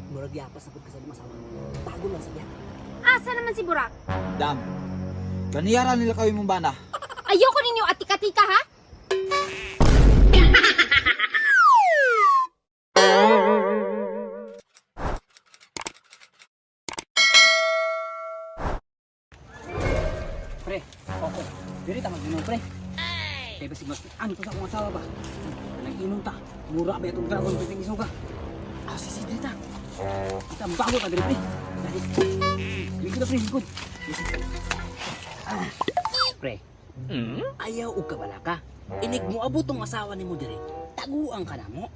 Murag yapas na pud ka sa imong asawa. Tago lang sa iya. Asa naman si Burak? Dam. Kaniyara nila kayo mong bana. Ayoko ninyo atika-tika ha? Pre, okay. Diri ta mag-inom, pre. Kay basig mas ano to sa akong asawa ba? Nag-inom ta. Mura ba itong dragon piting isuga? Ah, si si diri ta. Kita mo bago ta diri, pre. Dali. Lingkod na, pre, lingkod. Ah, pre. Ayaw og kabalaka. Inig mo abot tong asawa nimo diri. Taguan ka na mo.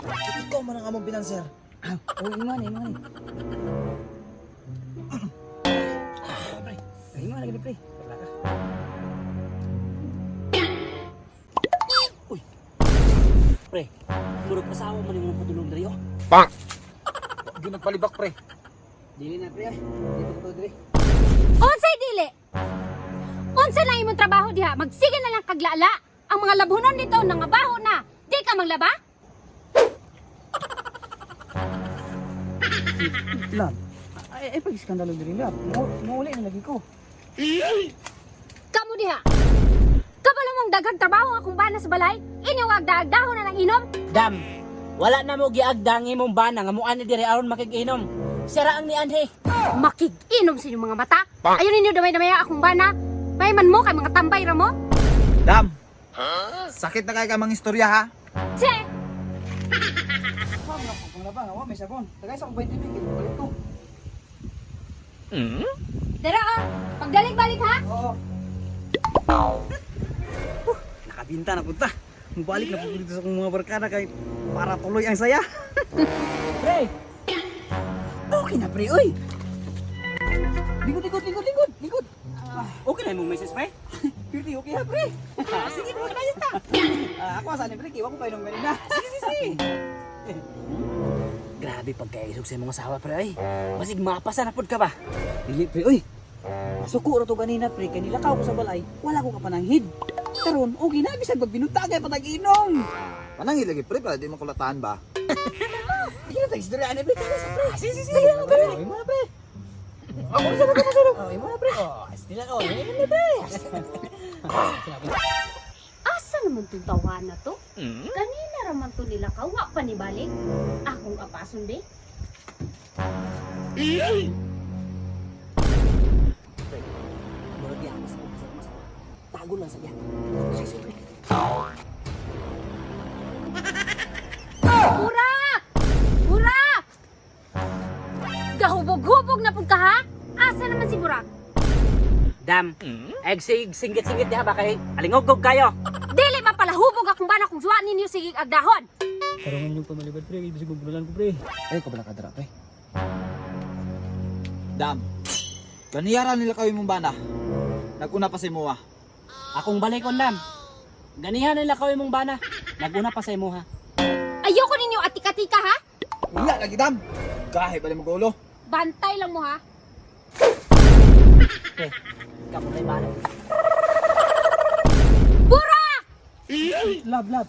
Ikaw man ang among pinanser. Ah, oh, imo na, imo na. Ah, pre. Imo na lagi, pre. Kabalaka. Uy. Pre, murag asawa man nimo padulong diri oh. Di nagpalibak, pre. Dili na pre, ay. Dito ko diri. Unsay dili? Unsa na imong trabaho diha? Magsige na lang kaglala. Ang mga labhonon nito nangabaho na. Di ka manglaba? Lab. Ay, ay pag-iskandalo diri, lab. Mo na lagi ko. Kamu diha. Kabalo mong daghang trabaho akong bana sa balay. Inyong agdaagdahon na ng inom. Dam, wala na mo giagdang imong bana nga muan ni diri aron makiginom. Sira ang nianhi. Makiginom sa inyong mga mata. Ayun ninyo damay-damay akong bana. May man mo kay mga tambay ra mo. Dam. Sakit na kay ka mga istorya ha. Che! Wa mo na kung laba nga wa may sabon. Tagay sa akong 20 mil kay balik ko. Dara ah. Pagdalig-balik ha. Oo. Nakabinta na punta. Mubalik na po dito sa akong mga barkada kay para tuloy ang saya. Pre. Okay na pre, oy. Lingkod, lingkod, lingkod, lingkod, lingkod. Ah, Okay na imong message pre. Pirti, okay ha pre. Ah, sige, pre, kaya ta. Ah, ako asa ni pre, kiwa ko pa inom ganina. Sige, sige, sige. Grabe pagkaisog sa imong asawa pre ay. Basig mapasa na pud ka ba? Dili pre, oy. Masuko ra to ganina pre, kay nilakaw ko sa balay, wala ko kapananghid. Karon, okay na bisag pagbinuta kay patag-inom. Panangil lagi, pre, para di mo kulataan ba? Hindi na tayo istorya ani pre, kaya sa pre. Sige, sige, sige. Pre, imo na pre. Ako sa ako sa Oh, imo na pre. Oh, stila oh, imo na pre. Asa naman tong tawahan na to? Kanina raman to nila kawa pa ni balik. Akong apason de. Murag yamas ako sa akong asawa. Tago lang sa iya. Sige, sige, pre. Burak! Burak! Gahubog-hubog na pud ka ha? Asa naman si Burak? Dam, ay sig singgit-singgit diha ba kay alingog kayo. Dili mapalahubog akong bana kung suwa ninyo sige agdahon. Tarungan yung pamalibad pre, ibig sabihin ko pre. Ay, kabala ka dara, pre. Dam. Kaniyara nila kayo mong bana. Naguna pa si Moa. Akong balikon dam. Ganihan nila kaw imong bana. Naguna pa sa imuha. Ayoko ninyo atika-tika ha? Wala lagi, Dam. Kahit bali mo gulo. Bantay lang mo ha. Pre, ikaw mo bana. Burak! Lab, lab.